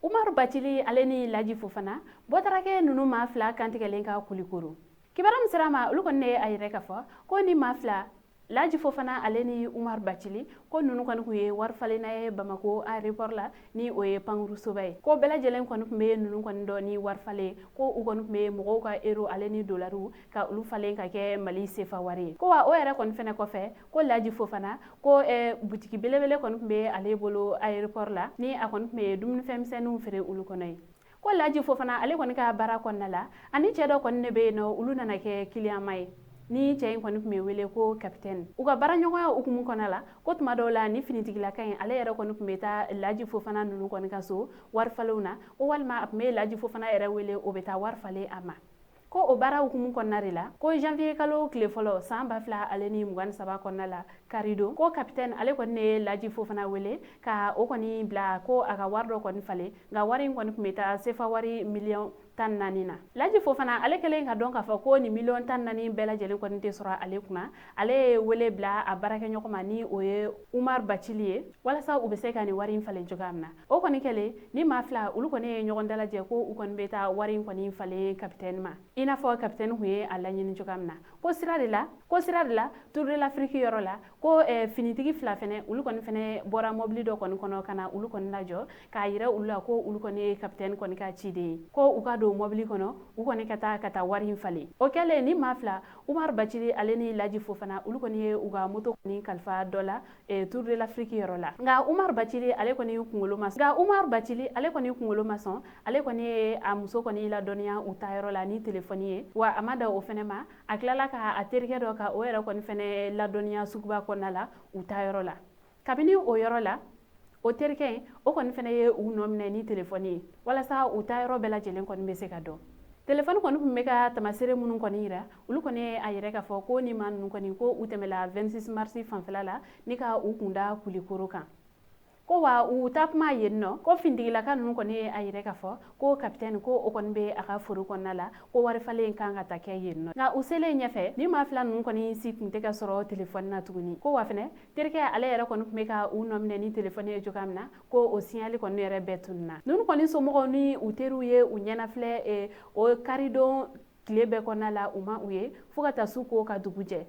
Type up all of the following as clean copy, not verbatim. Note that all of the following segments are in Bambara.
Umaru Bacili ale ni Laji Fofana, bɔtarakɛ ninnu maa fila kantigɛlen ka Kulikoro. Kibaruya min sera ma, olu kɔni ye a yɛrɛ k'a fɔ ko ni maa fila, Laji Fofana ale ni Umaru Bacili, ko ninnu kɔni tun ye wari falenna ye Bamako aéroport la, ni o ye pankurusoba ye. Ko bɛɛ lajɛlen kɔni tun bɛ ninnu kɔni dɔn ni wari falen, ko u kɔni tun bɛ mɔgɔw ka euro ale ni dolariw ka olu falen ka kɛ Mali sefa wari ye. Ko wa o yɛrɛ kɔni fɛnɛ kɔfɛ, ko Laji Fofana, ko butiki belebele kɔni tun bɛ ale bolo aéroport la, ni a kɔni tun bɛ dumunifɛn misɛnninw feere olu kɔnɔ ye. Ko Laji Fofana ale kɔni ka baara kɔnɔna la, ani cɛ dɔ kɔni de bɛ yen nɔ, olu nana kɛ kiliyama ye, ni cɛ in kɔni tun bɛ wele ko kapitɛni. U ka baaraɲɔgɔnya hukumu kɔnɔna la, ko tuma dɔw la ni finitigilaka in ale yɛrɛ kɔni tun bɛ taa Laji Fofana ninnu kɔni ka so wari falenw na, ko walima a tun bɛ Laji Fofana yɛrɛ wele, o bɛ taa wari falen a ma. Ko o baara hukumu kɔnɔna de la, ko janvier kalo tile fɔlɔ san 2023 kɔnɔna la, karidon, ko kapitɛni ale kɔni ye Laji Fofana wele ka o kɔni bila ko a ka wari dɔ kɔni falen, nka wari in kɔni tun bɛ taa sefa wari miliyɔn 14 na. Laji Fofana ale kɛlen ka dɔn k'a fɔ ko nin miliyɔn 14 bɛɛ lajɛlen kɔni tɛ sɔrɔ ale kunna, ale ye wele bila a baarakɛɲɔgɔn ma, ni o ye Umar Bacili ye, walasa u bɛ se ka nin wari in falen cogoya min na. O kɔni kɛlen, ni maa fila olu kɔni ye ɲɔgɔn dalajɛ ko u kɔni bɛ taa wari in kɔni falen kapitɛni ma, i n'a fɔ kapitɛni tun ye a laɲini cogoya min na. Ko sira de la, Tour de l'Afrique yɔrɔ la, ko finitigi fila fɛnɛ, olu kɔni fɛnɛ bɔra mɔbili dɔ kɔni kɔnɔ ka na olu kɔni lajɔ, k'a yira olu la ko olu kɔni ye kapitɛni kɔni ka ciden ye, ko u ka don mɔbili kɔnɔ, u kɔni ka taa wari in falen. O kɛlen, ni maa fila, Umar Bacili ale ni Laji Fofana, olu kɔni ye u ka moto kɔni kalifa dɔ la Tour de l'Afrique yɔrɔ la. Nka Umar Bacili ale kɔni kunkolo ma sɔn. Ale kɔni ye a muso kɔni ladɔnniya u ta yɔrɔ la ni telefɔni ye. Wa a ma da o fɛnɛ ma, a tilala ka a terikɛ dɔ ka o yɛrɛ kɔni fɛnɛ ladɔnniya suguba kɔnɔna la u ta yɔrɔ la. Kabini o yɔrɔ la, o terikɛ in, o kɔni fɛnɛ ye u nɔ minɛ ni telefɔni ye, walasa u ta yɔrɔ bɛɛ lajɛlen kɔni bɛ se ka dɔn. Telefɔni kɔni tun bɛ ka tamasere minnu kɔni yira, olu kɔni ye a yɛrɛ k'a fɔ ko ni maa ninnu kɔni, ko u tɛmɛla 26 mars fanfɛla la ni ka u kunda Kulikoro kan. Ko wa u taa kuma yen nɔ, ko finitigilaka ninnu kɔni ye a yɛrɛ k'a fɔ ko kapitɛni, ko o kɔni bɛ a ka foro kɔnɔna la, ko wari falen kan ka taa kɛ yen nɔ. Nka u selen ɲɛfɛ, ni maa fila ninnu kɔni si tun tɛ ka sɔrɔ telefɔni na tuguni. Ko wa fɛnɛ terikɛ ale yɛrɛ kɔni tun bɛ ka u nɔ minɛ ni telefɔni ye cogoya min na, ko o signal kɔni yɛrɛ bɛɛ tununna. Ninnu kɔni somɔgɔw ni u teriw ye u ɲɛnafilɛ o karidon tile bɛɛ kɔnɔna la, u ma u ye fo ka taa su ko ka dugu jɛ.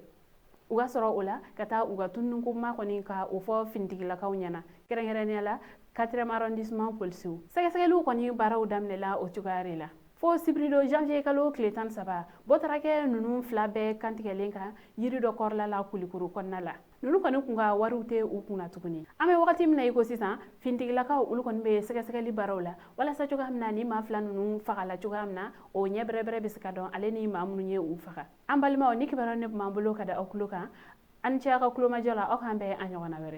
U ka sɔrɔ o la ka taa u ka tununko kuma kɔni ka o fɔ finitigilakaw ɲɛna, kɛrɛnkɛrɛnnenya la 4e arrondissement polisiw. Sɛgɛsɛgɛliw kɔni baaraw daminɛla o cogoya de la, fo sibiridon janvier kalo tile 13, bɔtarakɛ ninnu fila bɛɛ kantigɛlen kan yiri dɔ kɔrɔla la Kulikoro kɔnɔna la. Ninnu kɔni kun ka wariw tɛ u kunna tuguni. An bɛ wagati min na i ko sisan, finitigilakaw olu kɔni bɛ sɛgɛsɛgɛli baaraw la, walasa cogoya min na ni maa fila ninnu fagala cogoya min na, o ɲɛ bɛrɛbɛrɛ bɛ se ka dɔn, ale ni maa minnu ye u faga. An balimaw, ni kibaruya ne tun b'an bolo ka da aw tulo kan. An ni ce aw ka kulomajɔ la. Aw k'an bɛn a ɲɔgɔnna wɛrɛ.